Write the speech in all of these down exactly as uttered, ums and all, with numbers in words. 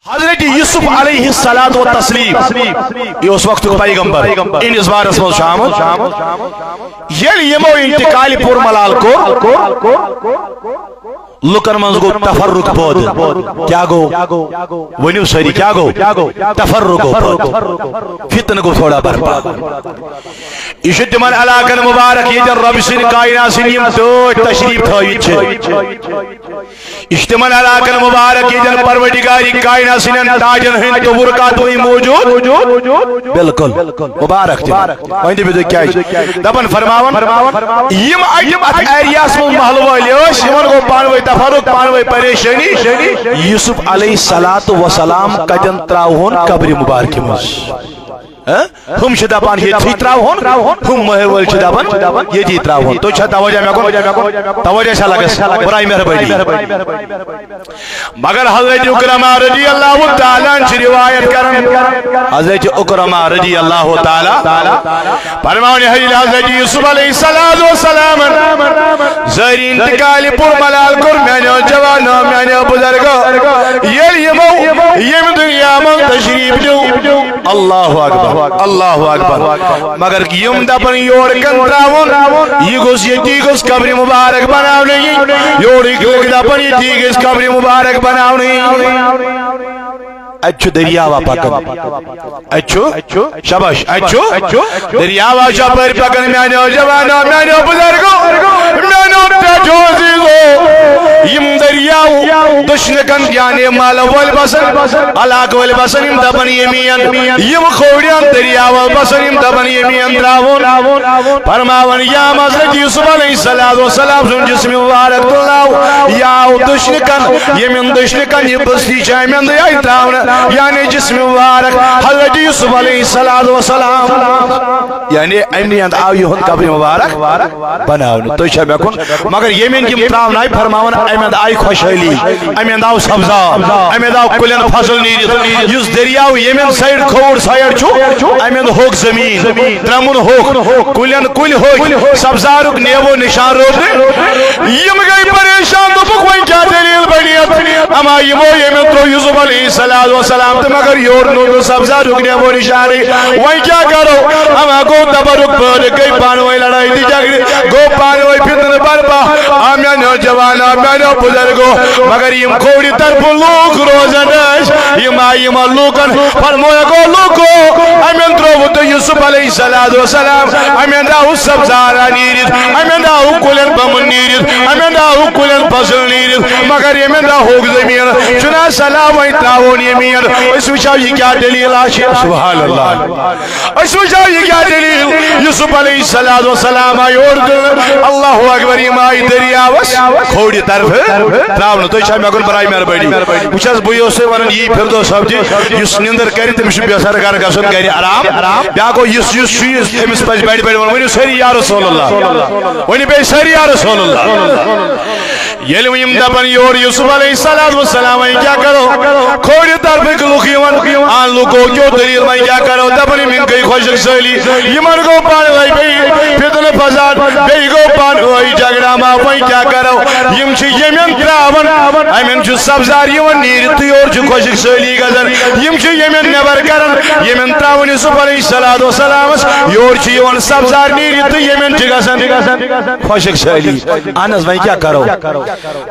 حضرت یوسف علیہ الصلوۃ والتسلیم، یہِ اوس وقتُک پیغمبر، یِہنٛدِس بارس منٛز چھُ آمُت، ییٚلہِ یِمو انتقال پوٗرٕ ملال کوٚر، لُکن منٛز گوٚو تفرق پٲدٕ۔ کیٛاہ گوٚو؟ ؤنِو سٲری، کیٛاہ گوٚو؟ تفرق گوٚو پٲدٕ، فتنہٕ گوٚو تھوڑا برپا۔ یہِ چھُ تِمن علاقن مبارک، ییٚتٮ۪ن رۄبہِ سٕنٛدۍ کائنات سٕنٛدۍ یِم ٹٲٹھۍ تشریف تھٲوِتھ چھِ۔ یہِ چھُ تِمن علاقن مبارک، ییٚتٮ۪ن پروردگارِ کائنات سٕنٛدٮ۪ن تاجن ہٕنٛدۍ تبرکات وۄنۍ موجود۔ بالکل مبارک تِمن۔ وۄنۍ دٔپِو تُہۍ کیٛازِ؟ دپان فرماوان، یِم اَتہِ اَتھ ایریاہس منٛز محلہٕ وٲلۍ ٲسۍ، یِمن گوٚو پانہٕ ؤنۍ تفرق، پانہٕ ؤنۍ پریشٲنی۔ یوسف علیہ الصلوۃ والسلام کتٮ۪ن ترٛاوہون؟ قبرِ مبارکہِ منٛز۔ ہہ؟ ہُم چھِ دپان ییٚتھی ترٛاوہون، ہُم مٔہر وٲلۍ چھِ دپان ییٚتی ترٛاوہون۔ تُہۍ چھا توجہ مےٚ کُن؟ توجہ چھا لگس؟ برائے مہربٲنی۔ مگر حضرت عکرمہ رضی اللہ تعالیٰ عنہ چھِ روایت کران۔ حضرت عکرمہ رضی اللہ تعالیٰ فرماوان، ییٚلہِ حضرت یوسف علیہ الصلوۃ والسلام ظٲہری انتقال پوٗرٕ ملال کوٚر، میانیو جوانو، میانیو بزرگو، ییٚلہِ یِمو ییٚمہِ دُنیا منٛز تشریف نیوٗ، اللہ اکبر، اللہ اکبر۔ مگر یِم دپان یور کن ترٛاوُن، یہِ گوٚژھ ییٚتی گوٚژھ قبرِ مبارک بناونہٕ یِنۍ۔ یورٕکۍ لُکھ دپان ییٚتی گژھِ قبرِ مبارک بناونہٕ یِنۍ۔ اتہِ چھُ دٔریاوا پکان، اتہِ چھُ، شاباش، اتہِ چھُ دٔریاوا چھُ اپٲرۍ پکان۔ میانیو جوانو، میانیو بزرگو، میانیو ٹاٹھو عزیزو، یِم دٔریاو دٔچھنہِ کن یعنی مالہٕ وٲلۍ بسن، علاقہٕ وٲلۍ بسن، یِم دپان ییٚمہِ اند، یِم کھوورِ اند دٔریاو بسن، یِم دپان ییٚمہِ اند ترٛاوُن۔ فرماوان، یا حضرت یوسف علیہ الصلوۃ والسلام سُنٛد جسم مبارک تُلناو، یا آو دٔچھنہِ کن، ییٚمہِ اند دٔچھنہِ کن یہِ بستی چھِ، امہِ اندٕ آیہِ ترٛاونہٕ، یعنی جسم مبارک حضرت یوسف علیہ الصلوۃ والسلام، یعنی امہِ اند آو یِہُنٛد قبر مبارک بناونہٕ۔ تُہۍ چھا مےٚ کُن؟ مگر ییٚمہِ اندٕ یِم ترٛاونہٕ آیہِ، فرماوان، امہِ اندٕ آیہِ خۄشحٲلی، امہِ اندٕ آو سبزار، امہِ اندٕ آو کُلٮ۪ن فصل نیٖرِتھ۔ یُس دٔریاو ییٚمہِ اندٕ سایڈ کھووُر سایڈ چھُ، امہِ اندٕ ہوٚکھ زٔمیٖن، درٛمُن ہوٚکھ، کُلٮ۪ن کُلۍ ہوٚکھۍ، سبزارُک نیب و نشان روٗد نہٕ۔ یِم گٔے پریشان، دوٚپُکھ، وۄنۍ کیٛاہ دٔلیٖل بنیت؟ اما یِمو ییٚمہِ اندٕ ترٛوو یوسف علیہ الصلوۃ والسلام تہٕ مگر یورٕ نوٚو نہٕ سبزارُک نیب و نشانٕے۔ وۄنۍ کیٛاہ کرو؟ اما گوٚو تبرک پٲدٕ، گٔے پانہٕ ؤنۍ لڑٲے تہٕ جھگڑٕ، گوٚو پانہٕ ؤنۍ فتنہٕ برپا۔ آ میانیو جوانو، میانیو بزرگو، مگر یِم کھوورِ طرفہٕ لوٗکھ روزان ٲسۍ، یِم آیہِ یِمن لوٗکن فرمووُکھ، لوٗکو، امہِ اندٕ ترٛووُ تۄہہِ یوسف علیہ الصلوۃ والسلام، امہِ اندٕ آو سبزار نیٖرِتھ، امہِ اندٕ آو کُلٮ۪ن بمُن نیٖرِتھ، امہِ اندٕ آو کُلٮ۪ن فصل نیٖرِتھ، مگر ییٚمہِ اندٕ آو ہوٚکھ زٔمیٖن، چھُنہ سہلاب وۄنۍ ترٛاوون ییٚمہِ اندٕ، أسۍ وٕچھو یہِ کیٛاہ دٔلیٖل آسہِ۔ سبحان اللہ۔ أسۍ وٕچھو یہِ کیٛاہ دٔلیٖل۔ یوسف علیہ الصلوۃ والسلام آیہِ اورٕ تہٕ اللہ اکبر، یِم آیہِ دٔریاوس کھوورِ طرفہٕ ترٛاونہٕ۔ تُہۍ چھا مےٚ کُن برائے مہربٲنی؟ وٕچھ حظ، بہٕ یہِ اوسُے وَنان، یی فردوس صٲب جی، یُس نِندٕر کَرِ، تٔمِس چھُ بے سر گرٕ گژھُن، گرِ آرام۔ بیٛاکھ گوٚو، یُس، یُس چھُ، یُس، تٔمِس پَزِ بَڑِ بَڑِ وَنُن، ؤنِو سٲری یا رسول اللہ، ؤنِو بیٚیہِ سٲری یا رسول اللہ۔ ییٚلہِ وۄنۍ یِم دَپَن یورٕ یوسف علیہ الصلوۃ والسلام، وۄنۍ کیٛاہ کَرو؟ کھوورِ طرفٕکۍ لُکھ یِوان، آ لُکو کیٛو دٔلیٖل، وۄنۍ کیٛاہ کَرو؟ دَپَن یِم گٔے خۄشک سٲلی، یِمَن گوٚو پانہٕ ؤنۍ بیٚیہِ فتنہٕ فساد، بیٚیہِ گوٚو پانہٕ ؤنۍ جھگڑا، ما وۄنۍ کیٛاہ کَرو؟ یِم چھِ ییٚمٮ۪ن ترٛاوان، اَمٮ۪ن چھُ سبزار یِوان نیٖرِتھ تہٕ یورٕ چھُ خۄشک سٲلی گژھان۔ یِم چھِ ییٚمٮ۪ن نٮ۪بر کران، ییٚمٮ۪ن ترٛاوان یوسف علیہ الصلوۃ والسلامس، یورٕ چھِ یِوان سبزار نیٖرِتھ تہٕ ییٚمٮ۪ن چھِ گژھان خۄشک سٲلی۔ اہن حظ، وۄنۍ کیٛاہ کرو؟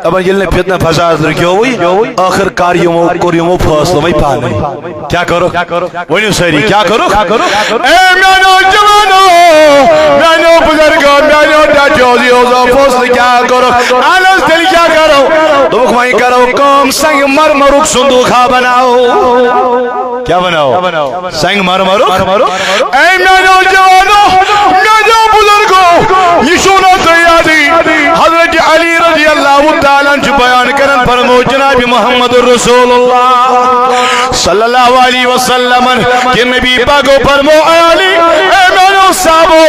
دپان ییٚلہِ نہٕ فتنہٕ فساد رُکیووٕے، ٲخٕر کار یِمو کوٚر یِمو فٲصلہٕ وۄنۍ پانے۔ کیٛاہ کوٚرُکھ؟ ؤنِو سٲری، کیٛاہ کوٚرُکھ؟ اے میانیو جوانو، میانیو بزرگو، میانیو ٹاٹھیو، یہِ اوس فٲصلہٕ کیٛاہ کوٚرُکھ؟ اہن حظ، تیٚلہِ کیٛاہ کرو؟ دوٚپُکھ، وۄنۍ کرو کٲم، سنگ مرمرُک صندوق ہا بناو۔ کیٛاہ بناو؟ سنگ مرمرُک۔ اے میانیو جوانو، میانیو بزرگو، یہِ چھُو نہ تۄہہِ یادٕے؟ حضرت علی رضی اللہ تعالیٰ عنہ چھُ بیان کران، فرمو جناب محمد رسول اللہ صلی اللہ علیہ وسلم کہ نبی پاکو فرمو، اے علی، اے میانیو صحابو،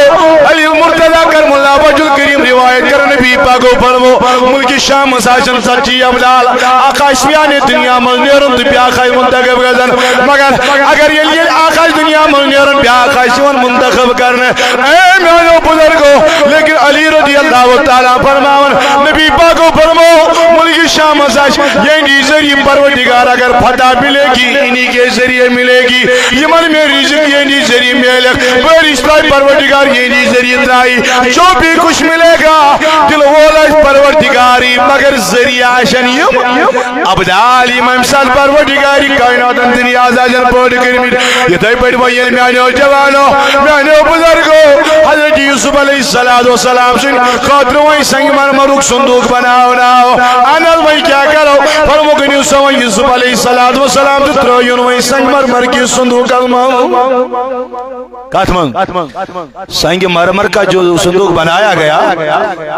علی المرتضی کرم اللہ وجہ الکریم روایت کرن، نبی پاکو فرمو، ملک شام منٛز آسن ژتجی ابدال، اکھ آسہِ میانہِ دُنیا منٛز نیرُن تہٕ بیٛاکھ آسہِ منتخب گژھان۔ مگر اگر ییٚلہِ، ییٚلہِ اکھ آسہِ دُنیا منٛز نیرُن، بیٛاکھ آسہِ یِوان منتخب کرنہٕ، اے میانیو بزرگو، لیکن علی رضی اللہ تعالیٰ فرماوان، نبی پاکو فرمو، ملک شامس آسہِ، یہندی ذریعہ پروردگار اگر فتح ملے گی، انہی کے ذریعے ملے گی۔ یمن میں رزق یہندی ذریعہ ملک، بارش ترائے پروردگار یہندی ذریعہ ترائی۔ جو بھی کچھ ملے گا، دل وول آسہِ پروردگاری، مگر ذریعہ آسن یم ابدال، یم امہِ ساتہٕ پروردگاری کائناتن دنیا آسن پٲدٕ کٔرمٕتۍ۔ یِتھے پٲٹھۍ وۄنۍ ییٚلہِ میانیو جوانو، میانیو بزرگو، حضرت یوسف علیہ الصلوۃ والسلام سٕنٛدِ خٲطرٕ وۄنۍ سنگ مرمرُک صندوق بناوناو۔ اہن حظ، وۄنۍ کیٛاہ کرو؟ فرمووُکھ، أنِو سا وۄنۍ یوسف علیہ الصلوۃ والسلام تہٕ ترٲیِن وۄنۍ سنگ مرمر کِس صندوقس منٛز۔ کتھ منٛز؟ سنگ مرمر کا جو صندوق بنایا گیا،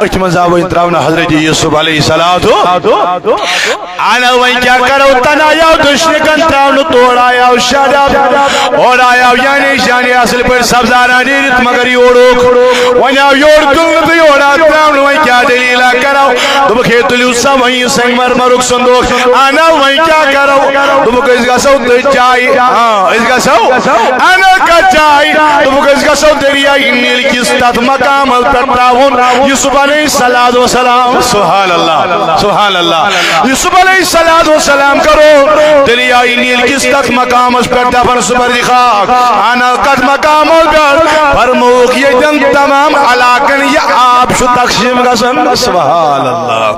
أتھۍ منٛز آو وۄنۍ ترٛاونہٕ حضرت یوسف علیہ الصلوۃ۔ اہن حظ، وۄنۍ کیٛاہ کرو؟ تن آیاو دٔچھنہِ کن ترٛاونہٕ، تورٕ آیاو شاداب، اورٕ آیاو یعنی شانی اصل پٲٹھۍ سبزارا نیٖرِتھ، مگر یورُک وۄنۍ آو یورٕ تُلنہٕ تہٕ یورٕ آو ترٛاونہٕ۔ وۄنۍ کیٛاہ دٔلیٖلہ کرو؟ دوٚپُکھ، ہے، تُلِو سا وۄنۍ یہِ سنگ مرمرُک صندوق۔ اہن حظ، وۄنۍ کیٛاہ کرو؟ دوٚپُکھ، أسۍ گژھو تٔتھۍ جایہِ۔ آ، أسۍ گژھو۔ اہن حظ، کتھ جایہِ؟ دوٚپُکھ، أسۍ گژھو دٔریاے نیٖل کِس تتھ مقامس پٮ۪ٹھ ترٛاوُن یوسف علیہ الصلوۃ والسلام۔ سبحان اللہ، سبحان اللہ۔ یوسف علیہ الصلوۃ والسلام کرو دریائے نیل کِس تتھ مقامس پٮ۪ٹھ دفن سپرد خاک۔ اہن حظ، کتھ مقامس پٮ۪ٹھ؟ فرمووُکھ، ییٚتٮ۪ن تمام علاقن یہِ آب چھُ تقسیٖم گژھان۔ سبحان اللہ۔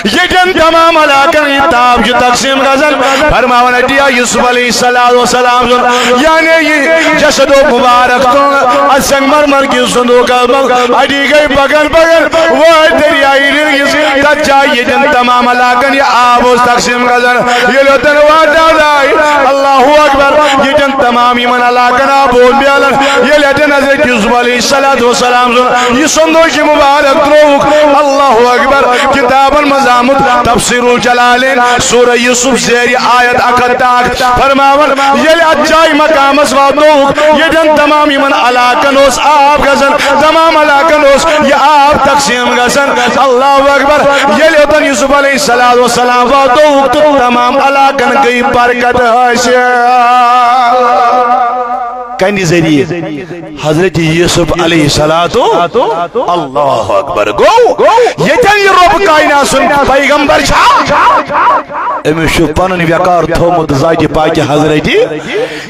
ییٚتٮ۪ن تمام علاقن یہِ آب چھُ تقسیٖم گژھان، فرماوان، اَتہِ آو یوسف علیہ الصلوۃ والسلام سُنٛد، یعنی یہِ جسد مبارک تُلنہٕ اَتھ سنگ مرمر کِس صندوقس منٛز۔ اَتی گٔے پکان پکان وٲتۍ دریائے نیل کِس تتھ جایہِ، ییٚتٮ۪ن تمام علاقن یہِ آب اوس تقسیٖم گژھان۔ ییٚلہِ اوٚتن واتناونہٕ آیہِ، اللہ اکبر، ییٚتٮ۪ن تمام یِمن علاقن آب اوس میلان، ییٚلہِ اَتٮ۪ن حضرت یوسف علیہ الصلوۃ والسلام سُنٛد یہِ صندوق مبارک ترٛووُکھ، اللہ اکبر، کتابن منٛز آمُت تفسیر الجلالین، سورہ یوسف، زیر آیت اکھ ہتھ تہٕ اکھ، فرماوان، ییٚلہِ اتھ جایہِ مقامس واتنووُکھ، ییٚتٮ۪ن تمام یِمن علاقن اوس آب گژھان، تمام علاقن اوس یہِ آب تقسیٖم گژھان۔ اللہ اکبر۔ ییٚلہِ اوٚتن یوسف علیہ الصلوۃ والسلام واتنووُکھ تہٕ تمام علاقن گٔے برکت حٲصِل۔ کمہِ ذٔریعہٕ؟ حضرت یوسف علیہ الصلوۃ۔ اللہ اکبر۔ گوٚو، ییٚتٮ۪ن یہِ رۄب کائنات سُنٛد پیغمبر چھا، أمِس چھُ پنُن وقار تھوٚومُت ذاتِ پاکہِ حضرت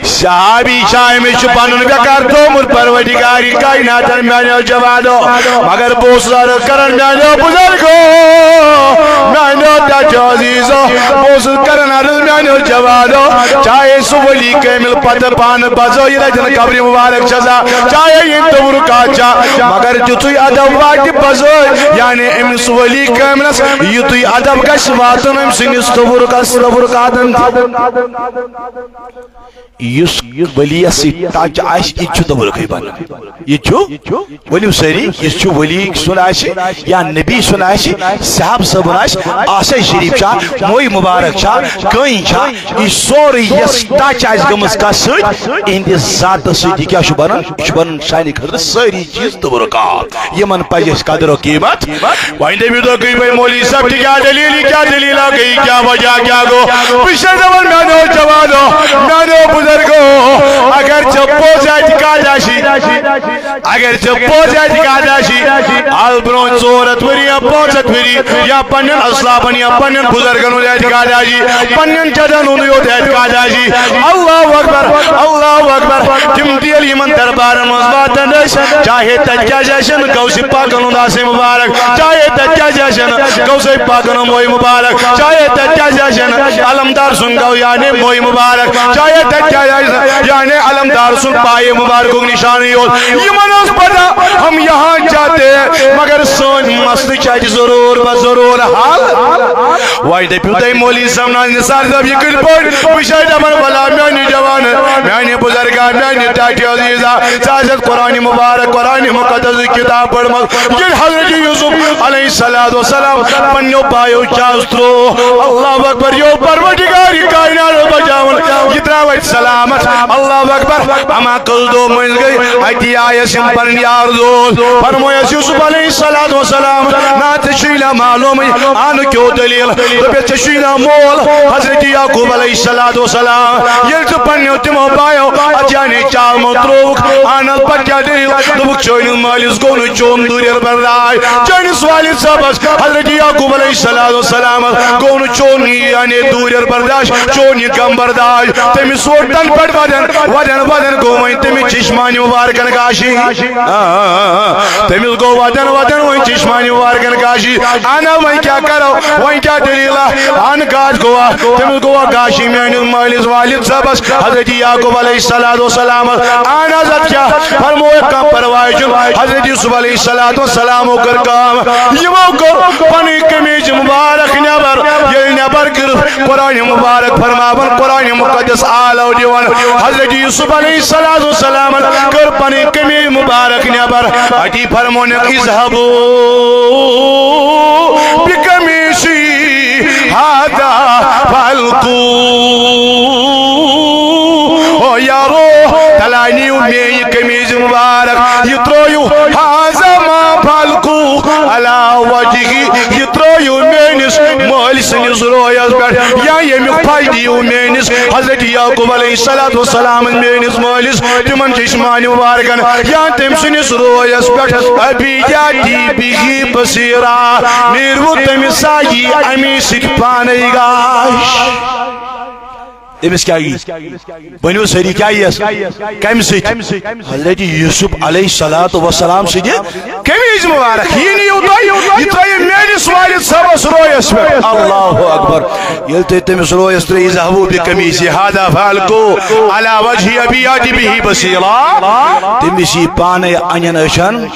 صحابی چھا، أمِس چھُ پنُن وقار تھوٚومُت پروردگار کائناتن۔ میانیو جوانو، مگر بہٕ اوسُس عرض کران، میانیو بزرگو، میانیو ٹاٹھیو عزیزو، بہٕ اوسُس کران عرض، میانیو جوانو، چاہے سُہ ولی کامل پتہٕ پانہٕ بزٲوِتھ اتٮ۪ن قبرِ مبارک چھسا، چاہے یہِ تبرکات چھا، مگر تیُتھُے ادب واتہِ بزٲوِتھ، یعنی أمِس ولی کاملس یُتھُے ادب گژھِ واتُن أمۍ سٕنٛدِس تبرکس، تبرکاتن۔ یُس ولیس سۭتۍ ٹچ آسہِ، یہِ چھُ تبرکٕے بنان۔ یہِ چھُ، ؤنِو سٲری، یُس چھُ ولی سُنٛد آسہِ یا نبی سُنٛد آسہِ، صاحب صٲبُن آسہِ، آسے شریف چھا، موے مبارک چھا، کٲنۍ چھا، یہِ سورُے یۄس ٹچ آسہِ گٔمٕژ کتھ سۭتۍ، یِہنٛدِس ذاتس سۭتۍ، یہِ کیٛاہ چھُ بنان؟ یہِ چھُ بنان سانہِ خٲطرٕ سٲری چیٖز تبرکات۔ یِمن پزِ اَسہِ قدر و قیمت۔ وۄنۍ دٔپِو تُہۍ، گٔے وۄنۍ مولوی صٲب تہِ کیٛاہ دٔلیٖل، یہِ کیٛاہ دٔلیٖلہ گٔے، یہِ کیٛاہ وجہ کیٛاہ گوٚو؟ بہٕ چھُس دَپان، میٛانیو جوانو، میٛانیو بُزرگو، اگر ژےٚ پوٚز اعتقاد آسی، اگر ژےٚ پوٚز اعتقاد آسی، از برونٛہہ ژور ہتھ ؤری یا پانٛژھ ہتھ ؤری یا پننٮ۪ن اسلافن یا پننٮ۪ن بُزرگن ہُنٛد اعتقاد آسی، پننٮ۪ن جدن ہُنٛد یوت اعتقاد آسی، اللہ اکبر، اللہ اکبر، تِم تہِ ییٚلہِ یِمن دربارن منٛز واتان ٲسۍ، چاہے تتہِ کیٛازِ آسن غوث پاکن ہُنٛد آسے مبارک، چاہے تتہِ کیٛازِ آسن غوث پاکن ہُنٛد موے مبارک، چاہے تتہِ کیٛازِ آسن علمدار سُنٛد گو یعنی موے مبارک، چاہے تتہِ کیٛازِ آسن یعنی علمدار سُنٛد پایہِ مبارکُک نشانٕے یوت۔ یِمن ٲس پتہ، ہم یہاں جاتے ہیں، مگر سٲنۍ مسلہٕ چھِ اتہِ ضروٗر بہ ضروٗر حل۔ وۄنۍ دٔپِو تُہۍ مولوی صٲب ناز نثار صٲب، یہِ کِتھ پٲٹھۍ؟ بہٕ چھُسے دَپان، وَلا میٛانہِ جوانہٕ، میٛانہِ بُزرگا، میٛانہِ ٹاٹھہِ عزیٖزا، ژےٚ آسٮ۪تھ قرآنِ مُبارک، قرآنِ مُقدس کِتاب پٔرمٕژ۔ ییٚلہِ حضرت یوسف علیہ الصلوۃ والسلام پنٛنیو بایو چاس ترٛوو، اللہ اکبر، یو پروردگار کائنات بچاوُن، یہِ درٛاو اَتہِ سلام۔ سلامت۔ اللہ اکبر۔ اما کٔژ دۄہ مٔنٛزۍ گٔے، اتی آیس یِم پنٕنۍ یار دوس، فرمویس یوسف علیہ الصلوۃ والسلام، نا ژےٚ چھُے نہ معلومٕے، اَنہٕ کیٛاہ دٔلیٖل؟ دوٚپُس، ژےٚ چھُے نہ مول؟ حضرت یعقوب علیہ الصلوۃ والسلام، ییٚلہِ ژٕ پننیو تِمو بایو اتھ جانے چال منٛز ترٛووُکھ، اَنہٕ پتہٕ کیٛاہ دٔلیٖل؟ دوٚپُکھ، چٲنِس مٲلِس گوٚو نہٕ چون دوٗرٮ۪ر برداش، چٲنِس والد صٲبس حضرت یعقوب علیہ الصلوۃ والسلام گوٚو نہٕ چون یہِ یعنی دوٗرٮ۪ر برداش، چون یہِ غم برداش۔ تٔمِس ووت تَنہٕ پٮ۪ٹھ ودن، ودن، ودن گوٚو وۄنۍ تٔمِس چشمانہِ مبارکن گاشی۔ آ، آ، آ۔ تٔمِس گوٚو ودن، ودن وۄنۍ چشمانہِ مبارکن گاشی۔ انا وۄنۍ کیٛاہ کرو، وۄنۍ کیٛاہ دٔلیٖلہ؟ ان گاش گوٚوا، تٔمِس گوٚوا گاشی میٲنِس مٲلِس والد صٲبس حضرت یعقوب علیہ الصلوۃ والسلام۔ اہن حضرت کیٛاہ فرمووُکھ، کانٛہہ پرواے چھُنہٕ۔ حضرت یوسف علیہ الصلوۃ والسلام کٔر کٲم، یِمو کوٚر پنٕنۍ قمیٖض مبارک نٮ۪بر۔ ییٚلہِ نٮ۪بر کٔر، قرآن مبارک فرماوان، قرآن مقدس آلو دِوان، حضرت یوسف علیہ الصلوۃ والسلام کٔر پنٕنۍ قمیٖض مبارک نٮ۪بر۔ اتی فرمونکھ، اذهبوا بقميصي هذا فألقوه۔ او یارو، تلانیو میٲنۍ قمیٖض مبارک، یہِ ترٲیِو، هذا ما فألقوه على وجهه، یہِ ترٲیِو میٲنِس مٲلۍ سٕنٛدِس رویس پٮ۪ٹھ، یا ییٚمیُک پھش دِیِو میٲنِس حضرت یعقوب علیہ الصلوۃ والسلام میٲنِس مٲلِس، تِمن چشمانہِ مبارکن یا تٔمۍ سٕنٛدِس رویس پٮ۪ٹھ، أبی یاتی بِہی بصیرا، نیٖرِو تٔمِس سا یی اَمی سۭتۍ پانے گاش۔ تٔمِس کیٛاہ یی؟ ؤنِو سٲری، کیٛاہ یِیَس؟ کَمہِ سۭتۍ؟ حضرت یوسف علیہ الصلوۃ والسلام سٕنٛدِ قمیٖض مبارک۔ یہِ نِیِو تُہۍ، یہِ ترٲیِو میٲنِس والد صٲبس رویس پٮ۪ٹھ۔ اللہ اکبر۔ ییٚلہِ تُہۍ تٔمِس رویس ترٲیِو، اذهبوا بقميصي هذا فألقوه على وجه أبي يأت به بصيرا، تٔمِس یی پانے اَنٮ۪ن أچھن۔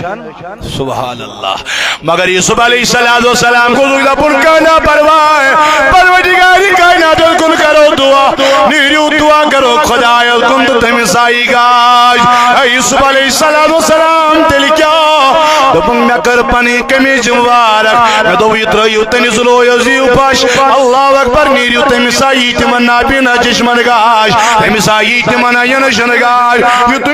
سبحان اللہ۔ مگر یوسف علیہ الصلوۃ والسلام گوٚژھ دَپُن، کانٛہہ نہ پرواے، پروردگار کائنات کُن کرو دعا، نیٖرِو دعا کرو خدایس کُن تہٕ تٔمِس آیی گاش۔ اے یوسف علیہ الصلوۃ والسلام، تیٚلہِ کیٛاہ؟ دوٚپُن، مےٚ کٔر پنٕنۍ قمیٖض مبارک، مےٚ دوٚپ، یہِ ترٲیِو تٔمِس رویس، دِیِو پھش۔ اللہ اکبر، نیٖرِو تٔمِس آیی تِمن نابینا چشمن گاش، تٔمِس آیی تِمن اَنٮ۪ن أچھن گاش۔ یُتھُے